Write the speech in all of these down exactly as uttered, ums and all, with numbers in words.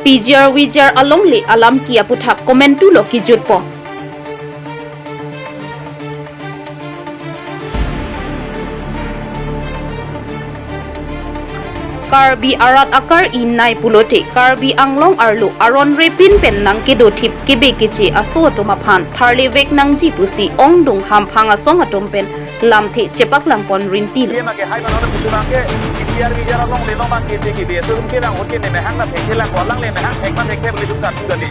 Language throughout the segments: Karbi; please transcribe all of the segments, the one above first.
P G R V G R alongle alam ke aputhak komantu lo kijutpo. Karbi arat akar-i nai pulote Karbi Anglong arlo aron repin pen nangkedo thip kebe keche aso atum aphan tharlevek nangji pusi ongdung hamphang asong atum pen lamthe chepaklang pon rinti lo. Siyem ake hai mano na putu bangke, P G R V G R alongle lo bangke, T K B S atum kelang ahut ke ne mehang na thek kelang ko, alongle mehang thek ma thek thek le dum kartu kali.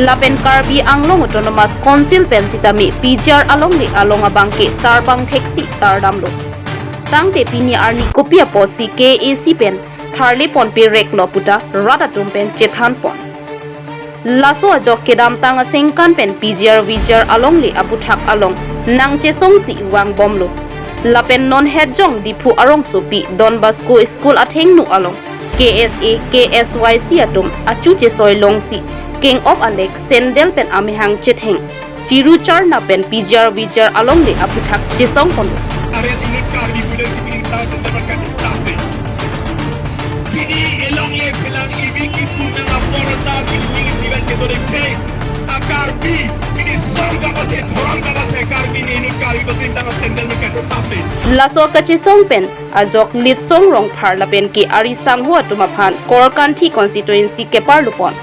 Lapen Karbi Anglong Autonomous Council pen sitame P G R alongle along abangke tarbang theksi tardam lo. Tangte pini arni kopi apotsi K A A C pen tharle ponpe rek lo puta rat atum pen chethan pon. Laso ajok kedamtang asengkan pen P G R V G R alongle aputhak along nangchesongsi vangbom lo. Lapen non hetjong Diphu arongsopi Don Bosco School athengno along K S A, K S Y C atum achu chesoi longsi keng-op alek sandal pen amehang chetheng chiru charna pen P G R V G R alongle aputhak chesong pon lo. Are unit Karbi Village Security Town Center ka staff de. Pini elongle pelang ibi ki punang apor ta bili ni siban ke dore pe. A Karbi, pini song ka bate, thorong ka bate, Karbi ni unit Karbi bate tang sandal ni ka staff de. Laso kachesong pen ajok Litsong Rongphar lapen ke ari sangho atum aphan Korkanthi constituency keparlu pon.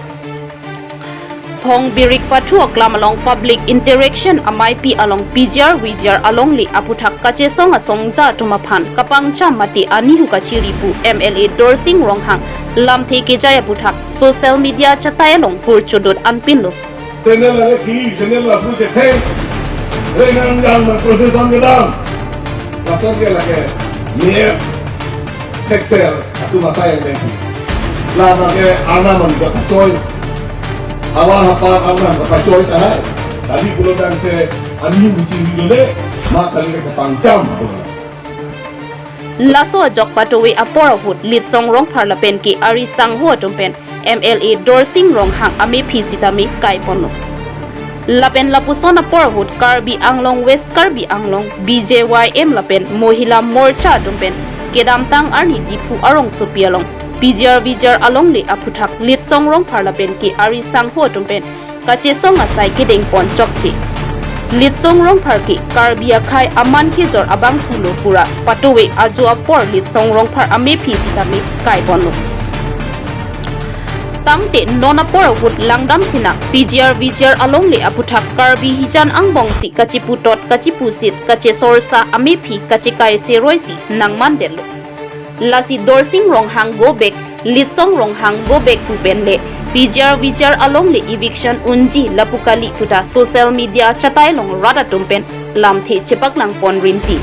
Phong Birik Pathu Aklam along public interaction amaipi along P G R V G R alongle aputhak kachesong asong ja atum aphan kapangcham mate anihu kachiri pu M L A Dorsing Ronghang lamthe kejai aputhak social media chatai along hur chodot anpin lo. Channel lale ki, channel lapu chetheng. Rengang yang na procession kedam. Lason ke lake niat thekser atum asai yang dengki. Lama ke anam an kapachoi. Awal hapa anam kapachoi tahai. Tadi pulo tangte ani uji ni le, ma kali ke kapangcham. Laso ajok patowe apor ahut Litsong Rongphar lapen ke ari sangho atum pen M L A Dorsing Ronghang amephi sitame kai ponlo. Lapen lapuson apor ahut Karbi Anglong West Karbi Anglong B J Y M lapen Mohila Morcha atum pen kedamtang arni Diphu arongsopi along P G R V G R alongle aputhak Litsong Rongphar lapen ke ari sangho atum pen kachesong asai kedeng pon chokche. Litsong Rongphar ke Karbi akhei aman kejor abangphu lo pura patowe ajo apor Litsong Rongphar amephi sitame kai ponlo. Tangte non apor ahut langdam sina P G R V G R alongle aputhak Karbi hijan angbongsi kachiputot kachipusit kachesorsa amephi kachekai seroisi nangmandetlo. Lasi Dorsing Ronghang go back, Litsong Ronghang go back pu pen le P G R V G R alongle eviction unji lapu kali puta social media chatai along rat atum pen lamthe chepaklang pon rinti.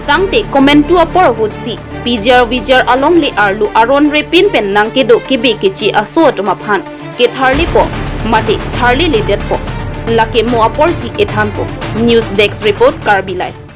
Tangte komantu apor ahutsi P G R V G R alongle arlo aron repin pen nangkedo kebe keche aso atum aphan ketharlepo mate tharleledetpo, lake mo aporsi ethanpo. News Desk Report, Karbi Live.